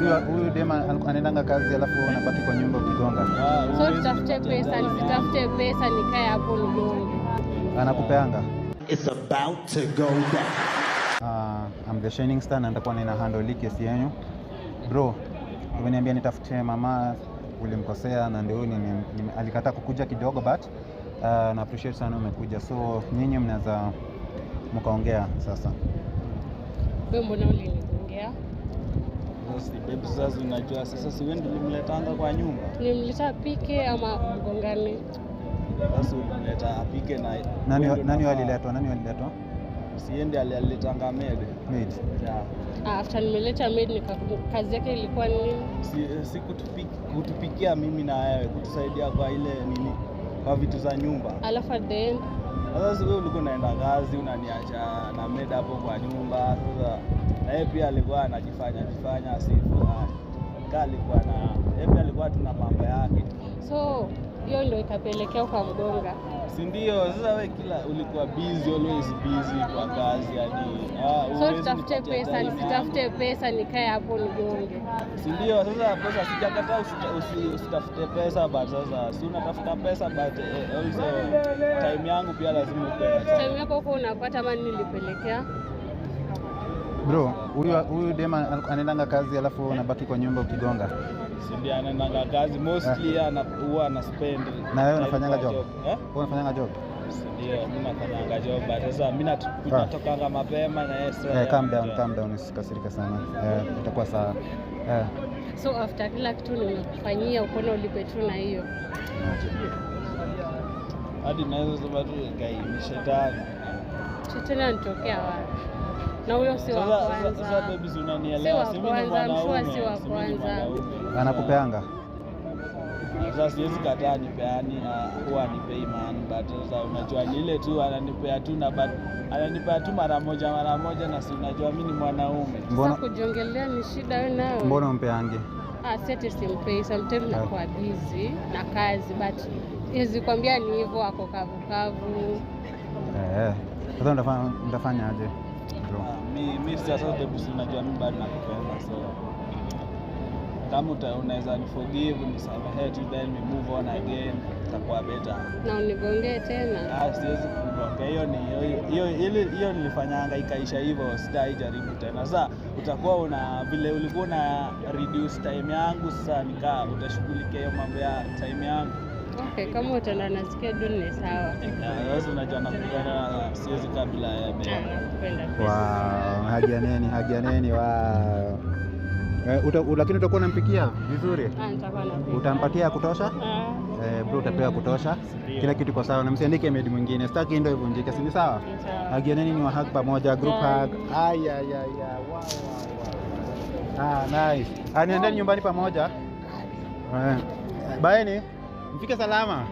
Huyu dema anaendanga kazi alafu unabaki kwa nyumba ukigonga. So tutafute pesa, nisitafute pesa nikae hapo nigonge? Anakupeanga? It's about to go down. I'm the Shining Star na nitakuwa nina handle hii kesi yenu. Bro, umeniambia nitafutie mama, ulimkosea na ndio alikataa kukuja kidogo, but na appreciate sana umekuja. So nyinyi mnaweza mkaongea sasa. Wewe mbona ulinigongea? Sasa babe, sasa unajua sasa si wewe ndio ulimletanga kwa nyumba. Nilimleta apike ama mgongane? Sasa ulimleta apike na Nani wewe ndio nani unafaa. aliletwa? Nani aliletwa? Si yeye ndiye aliletanga maid. Maid. Yeah. Ah, after nimeleta maid kazi yake ilikuwa ni nini? Si kutupikia mimi na wewe, kutusaidia kwa ile nini, kwa vitu za nyumba. Alafu at the end? Sasa si wewe ulikuwa unaenda kazi, unaniacha na maid hapo kwa nyumba. Sasa na yeye pia alikuwa anajifanya jifanya asifu. Kaa alikuwa na yeye pia alikuwa tuna mambo yake. So hiyo ndio ikapelekea ukamgonga? Si ndio? Sasa wewe kila ulikuwa busy, always busy kwa kazi hadi So huwezi tutafute nipatia pesa, time nisitafute yangu. pesa nikae hapo nigonge? Si ndio? Sasa pesa sijakataa usitafute pesa, but sasa si unatafuta pesa, but also time yangu pia lazima ukuwe na time. Time yako huko unapata ama nilipelekea? Bro, huyu dema anaendanga kazi alafu unabaki kwa nyumba ukigonga. Si ndio anaendanga kazi mostly, huwa ana spend Na wewe time unafanyanga kwa job? Eh? Wewe unafanyanga job? Si ndio, mimi nafanyanga job, but sasa mimi natokanga mapema na yeye sasa. Eh, calm down, calm down, usikasirike sana. Eh, itakuwa sawa. Eh, So after kila kitu nimekufanyia ukona ulipe tu na hiyo? Hadi naweza sema tu kai ni shetani. Shetani anatokea wapi? Na huyo si wa Sasa kwanza. baby, si unanielewa, Si si wa mimi ni kwanza, I'm sure mwanaume, si wa si mimi ni kwanza. mwanaume. Anakupeanga? Sasa siwezi kataa nipeani, huwa anipei man, but sasa unajua ni ile tu ananipea tu na but ananipea tu mara moja mara moja, na si unajua mimi ni mwanaume. Mbona Sasa kujiongelea ni shida wewe nawe. mbona umpeangi? Ah, si ati simpei, sometimes nakuwa busy na kazi, but siwezi kwambia ni hivyo, ako kavu kavu. Eh. Sasa nitafanya aje? Bro. Ah, mi sasa baby, si unajua mimi bado nakupenda, so kama unaweza ni forgive, nisamehe tu, then we move on again, itakuwa better. Na unigongee tena? Ah, siwezi kugonga. Hiyo ni hiyo hiyo hiyo nilifanyanga ikaisha hivyo, sitaijaribu tena. Sasa utakuwa una vile ulikuwa una reduce time yangu, sasa nikaa utashughulikia hiyo mambo ya time yangu. Okay, kama utaenda na schedule ni sawa. Na sasa unajua nakupenda na siwezi kaa bila wewe, Ah, babe. nakupenda pia. Wow, hagianeni, hagianeni, wow. Eh, lakini utakuwa unampikia vizuri? Ah, nitakuwa napika. Utampatia ya kutosha? Ah. Eh, bro, utapewa ya kutosha. Ndio. Kila kitu kwa sawa. Na msiandike maid mwingine. Sitaki ndio ivunjike, si ni sawa? Ni sawa. Hagianeni ni wa hug pamoja, group Bye. hug. Ay ay ay ay. Wow, wow, wow. Ah, nice. Ah, niendeni nyumbani pamoja. Eh. Bye ni. Mfike salama.